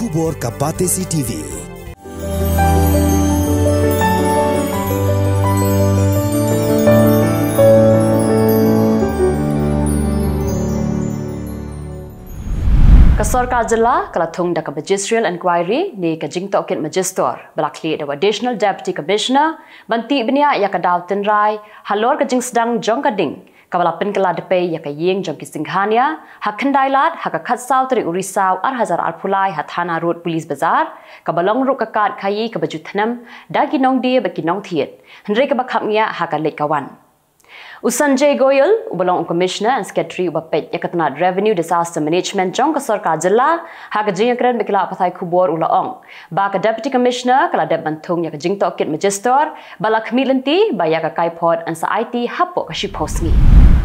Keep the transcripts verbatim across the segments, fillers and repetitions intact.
Khubor ka Batesi T V. Ka sorkar jylla ka la thung da ka magisterial inquiry ne ka jingtohkit magistor ba la khlieh da u Additional Deputy Commissioner ban tih bniah ïa ka daw tynrai halor ka jingsdang jong ka ding kaba la pynkylla dpei ïa ka ïing jong ki Singhania ha Khyndailad ha ka khatsaw tarik u Risaw ar hajar arphew lai ha Thana Road Police Bazar, kaba long ruh ka kad khaïi kaba ju thnem da ki nongdie bad ki nongthied, hynrei kaba khapngiah ha ka leit ka wan. U Sanjay Goyal, uba long u Commissioner and Secretary uba peit ïa ka tnat Revenue Disaster Management jong ka sorkar jylla, ha ka jingïakren bad ki lad pathai khubor u la ong ba ka Deputy Commissioner ka la dep ban thung ïa ka jingtohkit magistor ba la khmih lynti ba ïa ka kaiphod yn sa aiti hapoh ka shiphew sngi.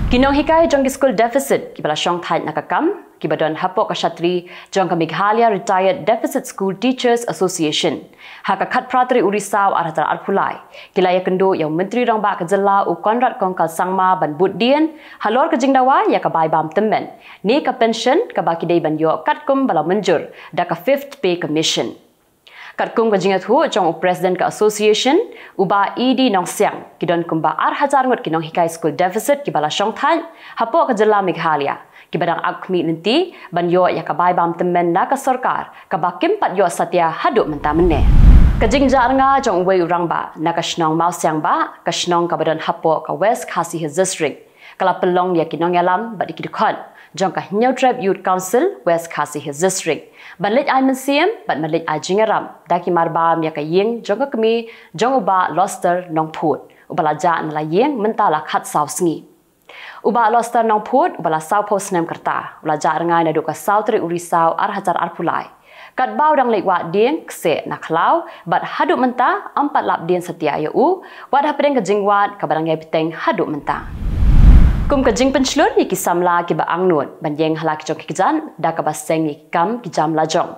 Ki nonghikai jong ki skul deficit kiba la shongthait na ka kam, kiba don hapoh ka shatri jong ka Meghalaya Retired Deficit School Teachers Association, ha ka khatphra tarik u Risaw ar hajar arphew lai, ki la ïakynduh ïa u Myntri Rangbah ka jylla u Conrad Kongkal Sangma ban bud dien halor ka jingdawa ïa ka bai bam tymmen ne ka pension kaba ki dei ban ïoh katkum ba la mynjur da ka Fifth Pay Commission. Katkum ka jingïathuh jong u President ka Association, u Bah E D Nongsiang, ki don kumba ar hajar ngut ki nonghikai skul deficit kiba la shongthait hapoh ka jylla Meghalaya, kiba dang ap khmih lynti ban ïoh ïa ka bai bam tymmen na ka sorkar kaba kim pat ïoh satia haduh mynta mynne. Ka jingjah rnga jong uwei u rangbah na ka shnong Mawsiangbah, ka shnong kaba don hapoh ka West Khasi Hills District, ka la pynlong ïa ki nongïalam bad ïa ki dkhot jong ka Hynñiewtrep Youth Council West Khasi Hills District ban leit ai mynsiem bad ban leit ai jingïarap da ki marbam ïa ka ïing jong ka kmie jong u Bah Loster Nongphut, uba la jah na la ïing mynta la khatsaw sngi. U Bah Loster Nongphut, uba la sawphew snem ka rta, u la jah rngai naduh ka saw tarik u Risaw ar hajar arphew lai. Katba u dang leit wad dieng kseh na khlaw bad haduh mynta ym pat lap dien satia ïa u, wat hapdeng ka jingwad kaba dang ïai bteng haduh mynta. Kum ka jingpynshlur ïa ki samla kiba angnud ban ïeng ha la ki jong ki kjat da kaba seng ïa ki kam ki jam lajong,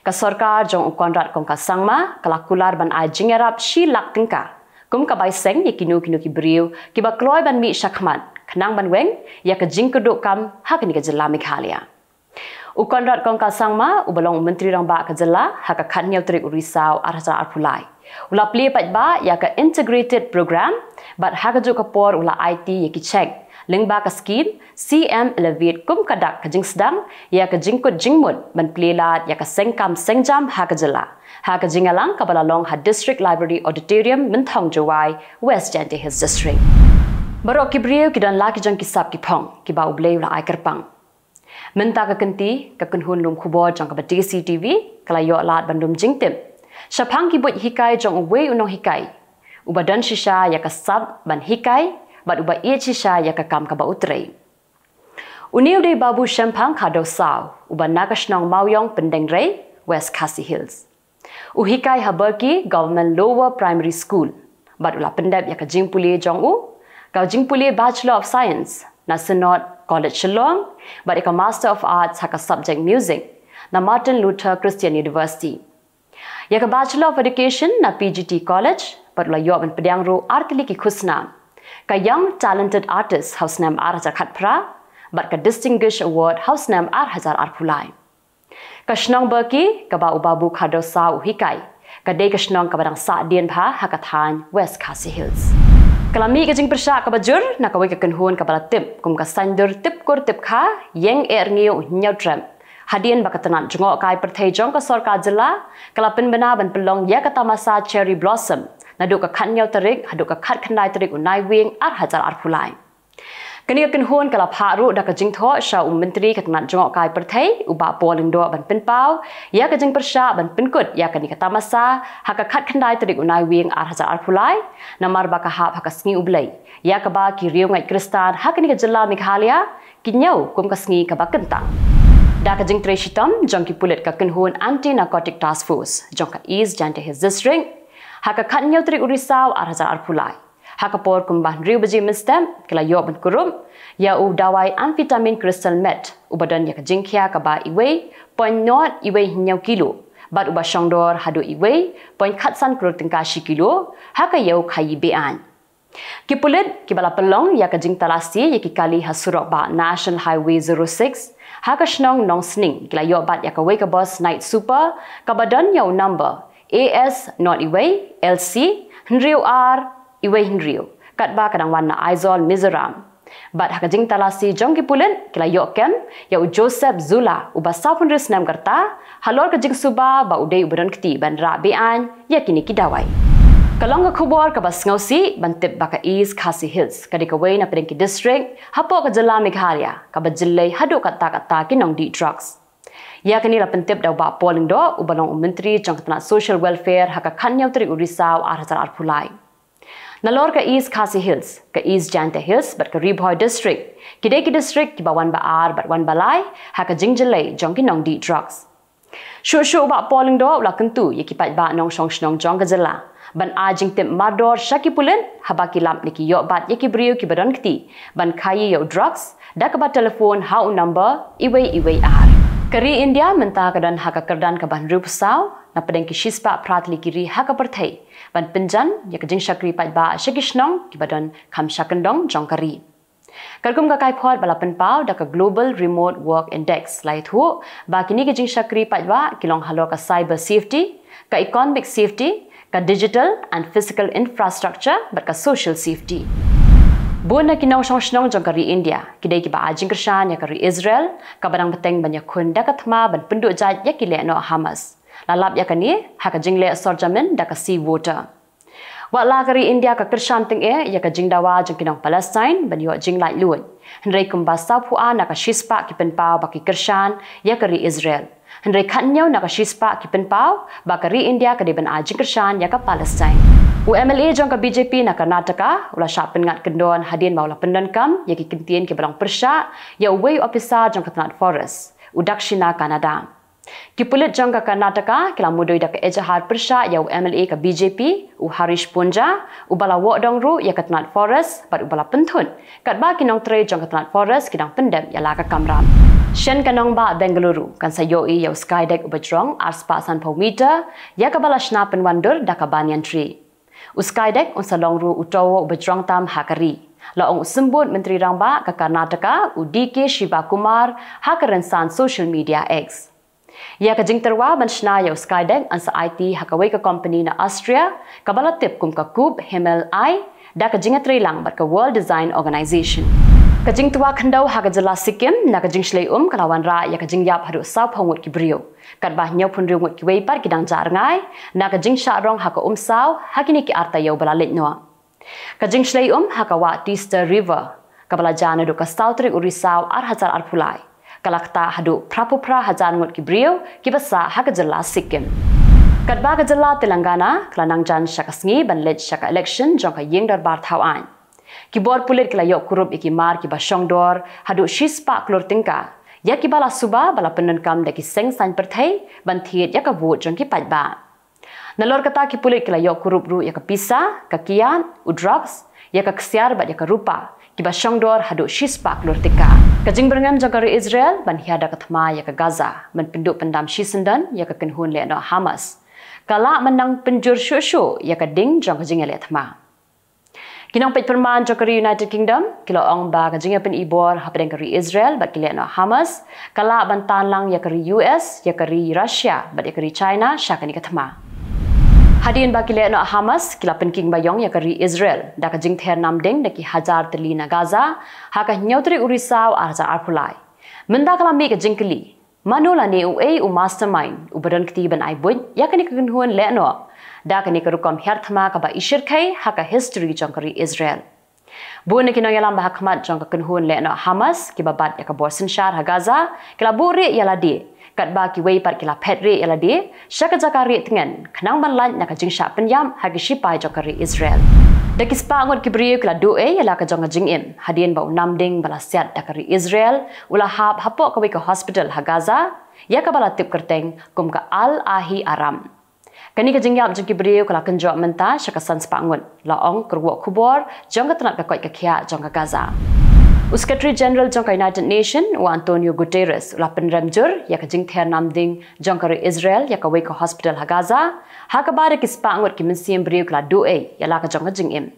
ka sorkar jong u Conrad Kongkal Sangma ka la kular ban ai jingïarap shi lak tyngka kum ka bai seng ïa kino kino ki briew kiba kloi ban mih shakhmat khnang ban weng ïa ka jingkyrduh kam ha kane ka jylla Meghalaya. U Conrad Kongkal Sangma, uba long u Myntri Rangbah ka jylla ha ka khathynñiew tarik u Risaw ar hajar arphew lai, u la plie paidbah ïa ka Integrated Program bad ha kajuh ka por u la aiti ïa ki cheque lyngba ka skim C M Elevate kum ka dak ka jingsdang ïa ka jingkut jingmut ban plie lad ïa ka seng kam seng jam ha ka jylla, ha ka jingïalang kaba la long ha District Library Auditorium, Mynthong Jowai, West Jaintia Hills District. Baroh ki briew ki don la ki jong ki sap ki phong kiba U Blei u la ai kyrpang. Mynta ka kynti, ka kynhun lum khubor jong ka Batesi T V ka la ïoh lad ban lum jingtip shaphang ki buit hikai jong uwei u nonghikai uba don shisha ïa ka sap ban hikai bad uba ïeit shisha ïa ka kam kaba u trei. Une u dei Babu Shemphang Khardaw Saw, uba na ka shnong Mawiong, Pyndengrei, West Khasi Hills. U hikai ha Barki Government Lower Primary School bad u la pyndep ïa ka jingpule jong u, ka jingpule Bachelor of Science na Synod College Shillong bad ïa ka Master of Arts ha ka subject Music na Martin Luther Christian University. Ïa ka Bachelor of Education na P G T College bad u la ïoh ban pdiang ruh artylli ki khusnam, ka Young Talented Artist ha u snem ar hajar khatphra bad ka Distinguished Award ha u snem ar hajar arphew lai. Ka shnong Barki kaba u Babu Khardaw Saw u hikai, ka dei ka shnong kaba dang sahdien bha ha ka thaiñ West Khasi Hills. Ka la mih ka jingpyrshah kaba jur na kawei ka kynhun kaba la tip kum ka Saiñdur Tipkur Tipkha Ïeng Ehrngiew Hynñiewtrep, hadien ba ka tnat jngohkai pyrthei jong ka sorkar jylla ka la pynbna ban pynlong ïa ka tamasa Cherry Blossom naduh ka khathynñiew tarik haduh ka khatkhyndai tarik u Naiwieng ar hajar arphew lai. Kane ka kynhun ka la phah ruh da ka jingthoh sha u Myntri ka tnat jngohkai pyrthei, u Bah Paul Lyngdoh, ban pynpaw ïa ka jingpyrshah ban pynkut ïa kane ka tamasa ha ka khatkhyndai tarik u Naiwieng ar hajar arphew lai, namar ba ka hap ha ka sngi U Blei, ïa kaba ki riewngeit Khristan ha kane ka jylla Meghalaya ki ñiew kum ka sngi kaba kyntang. Da ka jingtrei shitom jong ki pulit ka kynhun Anti Narcotic Task Force jong ka East Jaintia Hills District, ha ka khathynñiew tarik u Risaw ar hajar arphew lai, ha ka por kumba hynriew baje mynstep, ki la ïoh ban kurup ïa u dawai amphetamine crystal meth uba don ïa ka jingkhia kaba iwei point nought iwei hynñiew kilo bad uba shongdor haduh iwei point khatsan klur tyngka shi kilo ha ka ïew khaïi be-aiñ. Ki pulit kiba la pynlong ïa ka jingtalasi ïa ki kali ha surok bah National Highway zero six Ha ka shnong Nongsning ki la ïoh bat ïa kawei ka bus night super kaba don ïa u number A S nod iwei L C hynriew ar iwei hynriew, katba ka dang wan na Aizawl, Mizoram. Bad ha ka jingtalasi jong ki pulit ki la ïoh kem ïa u Joseph Zula uba sawphew hynriew snem ka rta halor ka jingsuba ba u dei uba don kti ban rah be-aiñ ïa kine ki dawai. Ka long ka khubor kaba sngewsih ban tip ba ka East Khasi Hills ka dei kawei na pdeng ki district hapoh ka jylla Meghalaya kaba jyllei haduh katta katta ki nongdih drugs. Ïa kane la pyntip da u Bah Paul Lyngdoh uba long u Myntri jong ka tnat Social Welfare ha ka khathynñiew tarik u Risaw ar hajar arphew lai. Nalor ka East Khasi Hills, ka East Jaintia Hills bad ka Ri Bhoi District ki dei ki district kiba wan ba ar bad wan ba lai ha ka jingjyllei jong ki nongdih drugs. Shuh shuh u Bah Paul Lyngdoh u la kyntu ïa ki paidbah nongshong shnong jong ka jylla ban ai jingtip mardor sha ki pulit haba ki lap ne ki ïoh bat ïa ki briew kiba don kti ban khaïi ïa u drugs da kaba telephone ha u number iwei iwei ar. Ka ri India mynta ka don ha ka kyrdan kaba hynriewphew saw na pdeng ki shispah phra tylli ki ri ha ka pyrthei ban pynjan ïa ka jingshakri paidbah sha ki shnong kiba don kham sha kyndong jong ka ri. Katkum ka kaiphod ba la pynpaw da ka Global Remote Work Index la ïathuh ba kine ki jingshakri paidbah ki long halor ka cyber safety, ka economic safety, ka digital and physical infrastructure bad ka social safety. Bun na ki nongshong shnong jong ka ri India ki dei kiba ai jingkyrshan ïa ka ri Israel kaba dang bteng ban ïakhun da ka thma ban pynduh jait ïa ki lehnoh Hamas. La lap ïa kane ha ka jingleh sorjamin da ka sea water. Wat la ka ri India ka kyrshan tyngeh ïa ka jingdawa jong ki nong Palestine ban ïoh jinglaitluid, hynrei kumba sawphew ar na ka shispah ki pynpaw ba ki kyrshan ïa ka ri Israel. Hynrei khathynñiew na ka shispah ki pynpaw ba ka ri India ka dei ban ai jingkyrshan ïa ka Palestine. U M L A jong ka B J P na Karnataka u la shah pynngat kyndon hadien ba u la pyndonkam ïa ki kyntien kiba long pyrshah ïa uwei u ophisar jong ka tnat Forest, u Dakshina Kannada. Ki pulit jong ka Karnataka ki la mudui da ka ejahar pyrshah ïa u M L A ka B J P, u Harish Poonja, uba la wad dong ruh ïa ka tnat Forest bad uba la pynthut katba ki nongtrei jong ka tnat Forest ki dang pyndep ïa la ka kamram. Shen ka nongbah Bengaluru kan sa ïohi ïa u skydeck uba jrong arspah sanphew meter ïa kaba la shna pynwandur da ka banyan tree. U skydeck un sa long ruh u tower uba jrong tam ha ka ri, la ong u symbud Myntri Rangbah ka Karnataka, u D K Shivakumar, ha ka rynsan social media X. Ïa ka jingtyrwa ban shna ïa u skydeck yn sa aiti ha kawei ka company na Austria kaba la tip kum ka Kub Himmel Eye da ka jingïatreilang bad ka World Design Organization. Ka jingtwa khyndew ha ka jylla Sikkim na ka jingshlei um ka la wanrah ïa ka jingïap haduh sawphew ngut ki briew, katba hynñiewphew hynriew ngut kiwei pat ki dang jah rngai na ka jingshah rong ha ka umsaw ha kine ki ar taïew ba la leit noh. Ka jingshlei um ha ka wah Teesta River kaba la jia naduh ka saw tarik u Risaw ar hajar arphew lai ka la ktah haduh phraphew phra hajar ngut ki briew kiba sah ha ka jylla Sikkim. Katba ka jylla Telangana ka la nang jan sha ka sngi ban leit sha ka election jong ka ïing dorbar thaw aiñ, ki bor pulit ki la ïoh kurup ïa ki mar kiba shongdor haduh shispah klur tyngka ïa kiba la suba ba la pyndonkam da ki seng saiñ pyrthei ban thied ïa ka vote jong ki paidbah. Nalor kata ki pulit ki la ïoh kurup ruh ïa ka pisa, ka kiad, u drugs, ïa ka ksiar bad ïa ka rupa kiba shongdor haduh shispah klur tyngka. Ka jingbyrngem jong ka ri Israel ban hiar da ka thma ïa ka Gaza ban pynduh pyndam shisyndon ïa ka kynhun lehnoh Hamas ka lah ban nang pynjur shuh shuh ïa ka ding jong ka jingïaleh thma. Ki nongpeit pyrman jong ka ri United Kingdom ki la ong ba ka jingïapyni bor hapdeng ka ri Israel bad ki lehnoh Hamas ka lah ban tan lang ïa ka ri U S, ïa ka ri Russia bad ïa ka ri China sha kane ka thma. Hadien ba ki lehnoh Hamas ki la pynking baïong ïa ka ri Israel da ka jingther namding da ki hajar tylli na Gaza ha ka hynñiew tarik u Risaw ar hajar arphew lai, mynta ka la mih ka jingkylli, mano lane uei u mastermind uba don kti ban ai buit ïa kane ka kynhun lehnoh da kane ka rukom hiar thma kaba ishyrkhei ha ka history jong ka ri Israel. Bun na ki nongïalam ba ha khmat jong ka kynhun lehnoh Hamas kiba bat ïa ka bor synshar ha Gaza ki la buh rieh ïa lade, katba kiwei pat ki la phet rieh ïa lade sha ka jaka rieh tngen khnang ban lait na ka jingshah pynïap ha ki shipai jong ka ri Israel. Da ki spah ngut ki briew ki la duh ei ïa la ka jong ka jingim hadien ba u namding ba la siat da ka ri Israel u la hap hapoh kawei ka hospital ha Gaza ïa kaba la tip kyrteng kum ka Al Ahi Aram. Kane ka jingïap jong ki briew ka la kynjoh mynta sha ka san spah ngut, la ong kyrwoh khubor jong ka tnat ka koit ka khiah jong ka Gaza. U Secretary General jong ka United Nation, u Antonio Guterres, u la pynrem jur ïa ka jingther namding jong ka ri Israel ïa kawei ka hospital ha Gaza ha kaba da ki spah ngut ki mynsiem briew ki la duh ei ïa la ka jong ka jingim.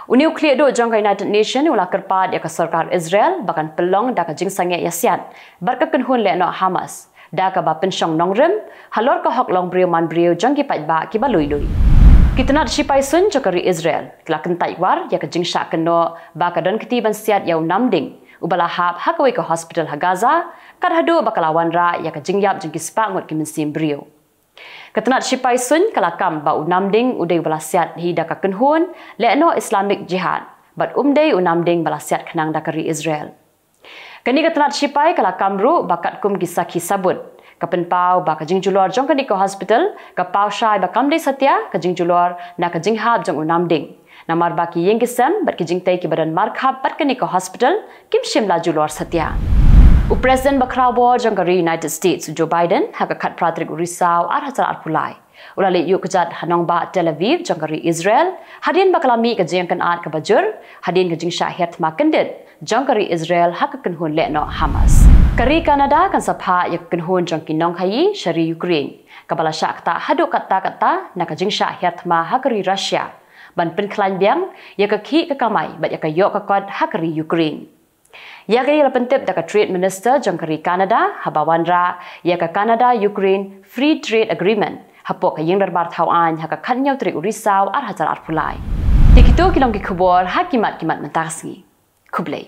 U nuklear duh jong ka United Nation u la kyrpad ïa ka sorkar Israel ba kan pynlong da ka jingsangeh ïasiat bad ka kynhun lehnoh Hamas da kaba pynshong nongrim halor ka hok long briew man briew jong ki paidbah kiba lui lui. Ki tnat shipai suiñ jong ka ri Israel ki la kyntait war ïa ka jingshah kynnoh ba ka don kti ban siat ïa u nam ding uba la hap ha kawei ka hospital ha Gaza, kat haduh ba ka la wanrah ïa ka jingïap jong ki spah ngut ki mynsiem briew. Ka tnat shipai suiñ ka la kam ba u nam ding u dei uba la siat hi da ka kynhun lehnoh Islamic Jihad bad um dei u nam ding ba la siat khnang da ka ri Israel. Kane ka tnat shipai ka la kam ruh ba katkum ki sakhi sabut ka pynpaw ba ka jingjulor jong kane ka hospital ka paw shai ba kam dei satia ka jingjulor na ka jinghap jong u nam ding. Namar ba ki ïing ki sem bad ki jingtei kiba don markhap bad kane ka hospital kim shym la julor satia. U President ba khraw bor jong ka ri United States, u Joe Biden, ha ka khatphra tarik u Risaw ar hajar arphew lai, u la leit ïuh kjat ha nongbah Tel Aviv jong ka ri Israel hadien ba ka la mih ka jingkynad kaba jur hadien ka jingshah hiar thma kyndit jong ka ri Israel ha ka kynhun lehnoh Hamas. Ka ri Canada kan sa phah ïa ka kynhun jong ki nongkhaïi sha ri Ukraine kaba la shah ktah haduh katta katta na ka jingshah hiar thma ha ka ri Russia ban pynkhlaiñ biang ïa ka khih ka kamai bad ïa ka ïoh ka kot ha ka ri Ukraine. Ïa kane la pyntip da ka Trade Minister jong ka ri Canada haba wanrah ïa ka Canada Ukraine Free Trade Agreement hapoh ka ïing dorbar thaw aiñ ha ka khathynñiew tarik u Risaw ar hajar arphew lai. Te kito ki long ki khubor ha ki mat ki mat mynta ka sngi. Khublei.